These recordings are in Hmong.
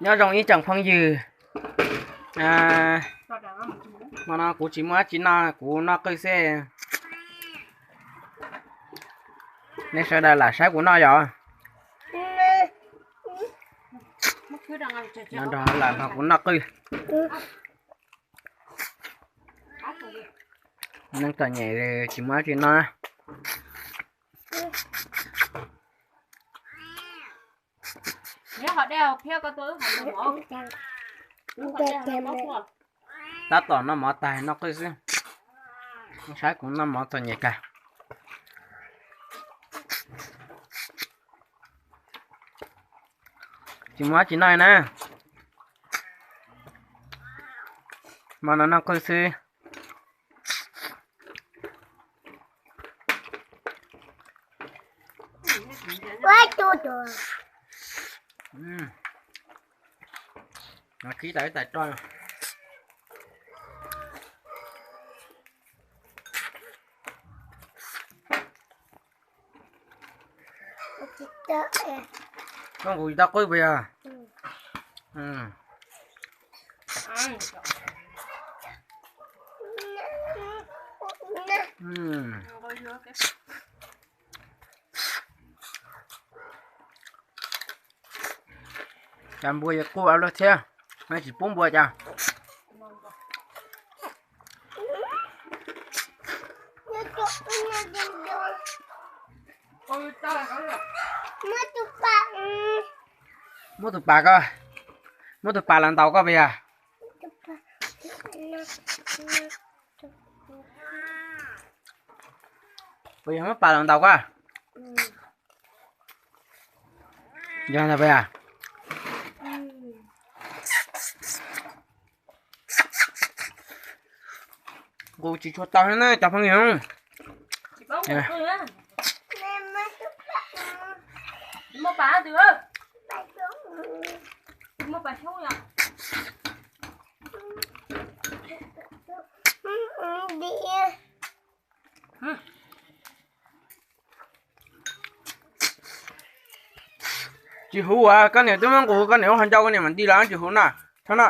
Nyob zoo ib tsoom phooj ywg, hmo no kuv tsis muaj dab tsi noj, kuv noj qwj xwb. Nej sawv daws lam saib kuv noj yom. Nrog lam nrog kuv noj qwj. Neeg txom nyem tsis muaj dab tsi noj. Tab tom noj mov tag noj qwj xwb. Saib kuv noj mov txom nyem kawg. Tsis muaj dab tsi noj na. Hmo no noj qwj xwb. Kib tau ib tais roj. Koj nqus tsis tau qwj puas yog? Cas npua yuav quaj luaj thiab, tsis pub npua cas. Muab tus pas ko, muab tus pas los ntaus koj puas yog? Puas yog muab pas los ntaus koj? Yog ntag puas yog? Nqus tsis tshua tau na cov phooj ywg. Tsis huv as, koj niam twb muab nqus, koj niam ua qhov ncauj, koj niam mam nti los tsis huv na. Txhob no.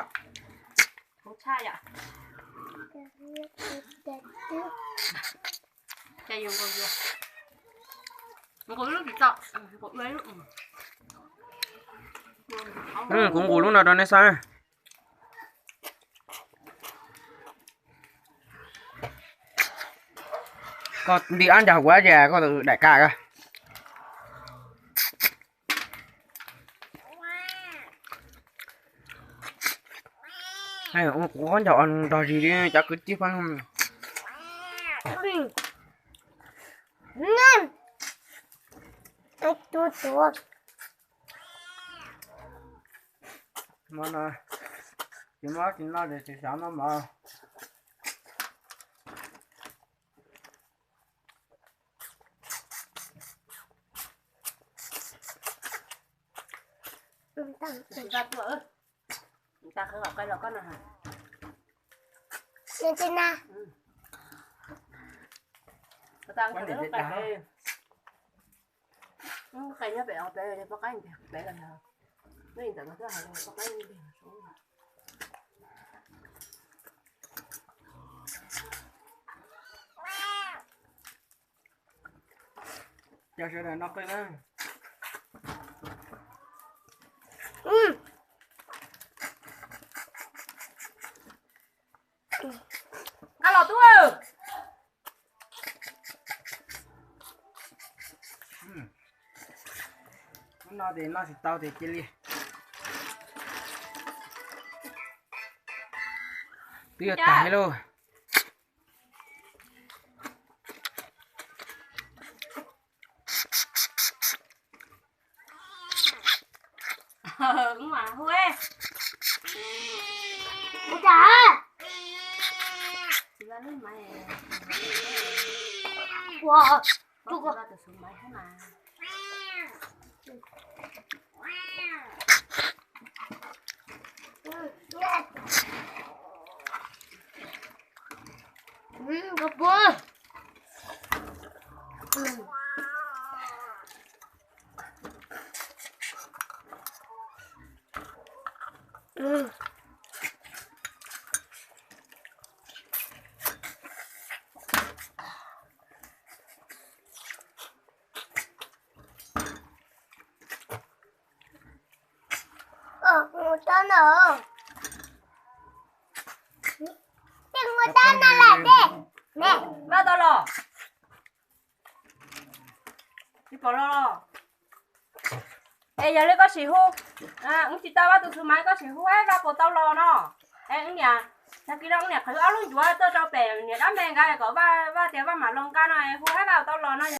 Kuv nqus lub no rau nej saib. Koj nti ab ncag kuv ab es koj daim ka ko. Ua kuv qhov ncauj nrog zis li cov kwv tij pab. Hmo no tsis muaj dab tsi noj ces tsis xav noj mov. Coj sawv daws noj qwj na. Nqa los tub. Hnub no ces noj tsis tau ces cia li. Twb yuav tag lauj. Mus tau no, tej mus tau no lawm tej. Vaj tau los? Tsis pom los los? Es yog li koj sim hu, wb tsis tau Vaj tus xu mas koj sim hu Haib Vaj puas tau los no. Es wb niam, tag kis no wb niam qhwv ob lub ncuav tuaj rau pem niam dab me nqa kom Vaj, Vaj tias Vaj mam los nqa no, hu Haib Vaj tau los no.